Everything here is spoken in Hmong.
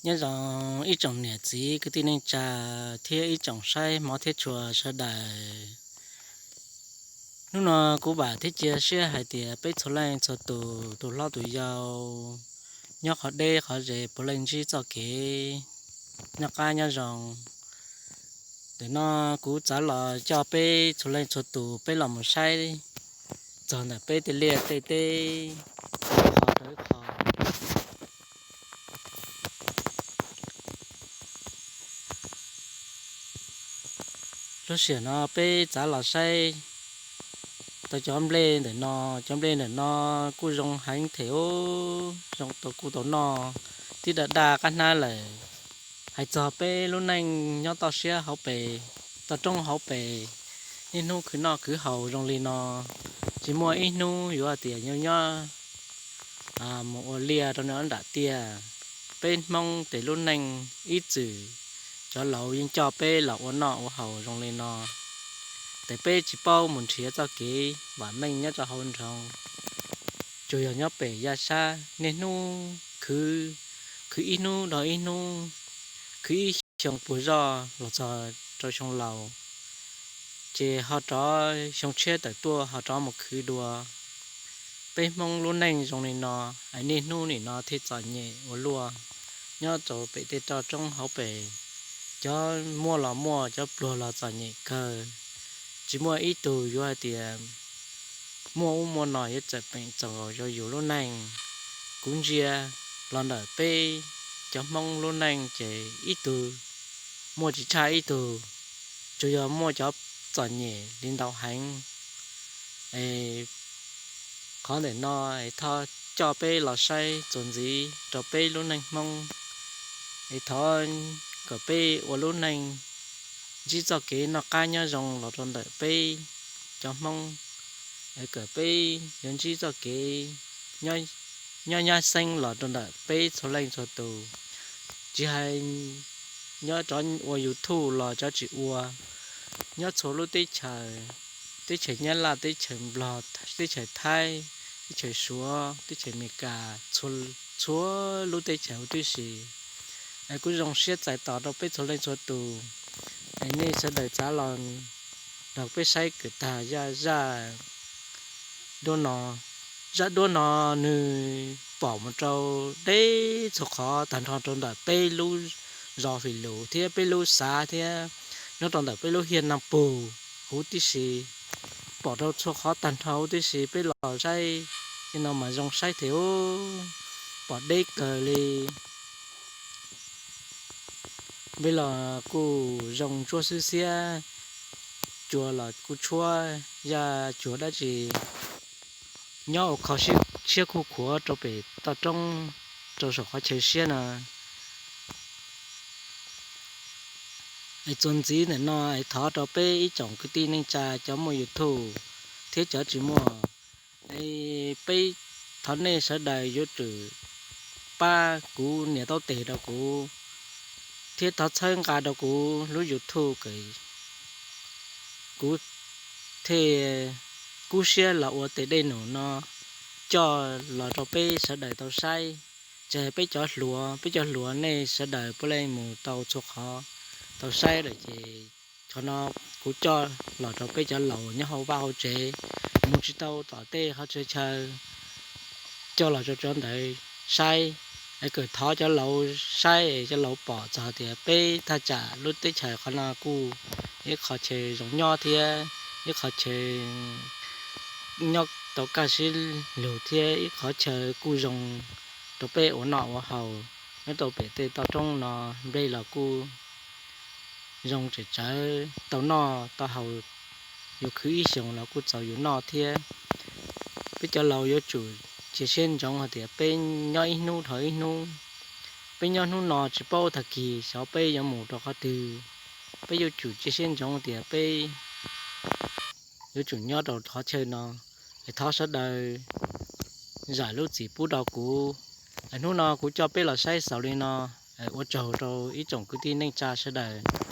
Nyob zoo ib tsoom niam txiv kwv tij neej tsa thiab ib tsoom saib hmov thiab tshua sawv daws. Hnub no kuv vam thiab cia siab hais tias peb txhua leej txhua tus, tus hlob tus yau, nyob qhov deb qhov ze puav leej ntsib txoj kev noj qab nyob zoo. Ntawm no kuv txav los coj peb txhua leej txhua tus peb los mus saib txog ntawm peb tej liaj tej teb, qhov rau ib qho. Lub sij hawm no peb txav los saib tau cov nplej ntawm no, cov nplej ntawm no kuj zoo heev thiab, zoo tau kuj tau noj, twb daj daj qab hnab lawm. Hais txog peb lub neej nyob toj siab hauv pes, toj roob hauv pes, niaj hnub khwv noj khwv haus zoo li no, tsis muaj ib hnub yuav hais tias nyob nyob mus ua liaj rau nram tiaj. Peb Hmoob tes lub neej ib txwm cov laus yeej coj peb los ua noj ua haus zoo li no. Tes peb tsis paub mus nrhiav txoj kev vam meej nyob rau hauv nroog, tsuas yog nyob pem yaj sab niaj hnub khwv, khwv ib hnub dhau ib hnub, khwv ib xyoo puag zoj los txog rau xyoo laus, ces ho rov xyoo tshiab tawm tuaj ho rov mus khwv dua. Peb Hmoob lub neej zoo li no, es niaj hnub nim no thiaj txom nyem ua luaj. Nyob rau pem tej toj roob hauv pes, cov muaj los muaj, cov pluag los txom nyem kawg. Tsis muaj ib tug yuav hais tias muaj ub muaj no yuav txawm peem txaus nkaus rau yus lub neej. Kuv ntsia los ntawm peb cov Hmoob lub neej ces ib tug muaj tsis tshaj ib tug, tsuas yog muaj cov txom nyem li ntau heev. Es qhov ntawm no es thov coj peb los saib txuas ntxiv rau peb lub neej Hmoob, es thov kom peb ua lub neej ntsib txoj kev noj qab nyob zoo los rau ntawm peb cov Hmoob, es kom peb yuav ntsib txoj kev nyob nyab xeeb los rau ntawm peb txhua leej txhua tus. Tsis hais nyob rov ua YouTube los cov tsis ua, nyob txhua lub teb chaws, teb chaws Nyab Laj, teb chaws Nplog, teb chaws Thaib, teb chaws Suav, teb chaws Amelikas, txhua lub teb chaws huv tib si. Es kuv zoo siab txais tos rau peb txhua leej txhua tus, es nej sawv daws txav los nrog peb saib kawm tag zaj, zaj duab no. Zaj duab no nws pom mus rau deb txhua qhov tag nrho rau ntawm peb lub zos Fim Lus thiab peb lub xav thiab nyob rau ntawm peb lub hiaj Naj Pug huv tib si. Pom rau txhua qhov tag nrho huv tib si, peb los saib li no mas zoo saib thiab, pom deb kawg li. Peb los kuj zoo ntsuab xwb xiab, cua los kuj tshuab, yaj cuag dab tsi nyob ua kho siab khuj khuav rau pem toj roob, rau saum qhov chaw siab no. Es txuas ntxiv ntawm no es thov rau peb ib tsoom kwv tij neej tsa cov muaj YouTube thiab cov tsis muaj, es peb thov nej sawv daws yuav tsum pab kuv nias taub tes rau kuv thiab thov txhawb nqa rau kuv lub YouTube, kuv thiaj kub siab los ua tej dej num no coj los rau peb sawv daws tau saib. Ces peb cov hluas, peb cov hluas nej sawv daws puav leej mus tau txhua qhov tau saib lawm ces qhov no kuv coj los rau peb cov laus nyob hauv vaj hauv tsev, mus tsis tau tom tej qhov txhia chaw, coj los rau cov ntawd saib. Es kom thov cov laus saib, cov laus pom txog tias peb thaj tsam lub teb chaws qhov no kuj ib qho chaw zoo nyob thiab ib qho chaw nyob tau kaj siab lug thiab ib qhov chaw kuj zoo rau peb ua noj ua haus. Nyob rau pem tej toj roob no nplej los kuj zoo tsem tsawv, tau noj tau haus, yus khwv ib xyoos los kuj txaus yus noj thiab. Peb cov laus yuav tsum cia siab ntsoov hais tias peb nyob ib hnub dhau ib hnub. Peb nyob hnub no tsis paub tag kis xyov peb yuav mus rau qhov twg. Peb yuav tsum cia siab ntsoov tias peb yuav tsum nyob rau qhov chaw no. Es thov sawv daws zam lub txim pub rau kuv. Hnub no kuv coj peb los saib xaus li no. Ua tsaug rau ib tsoom kwv tij neej tsa sawv daws.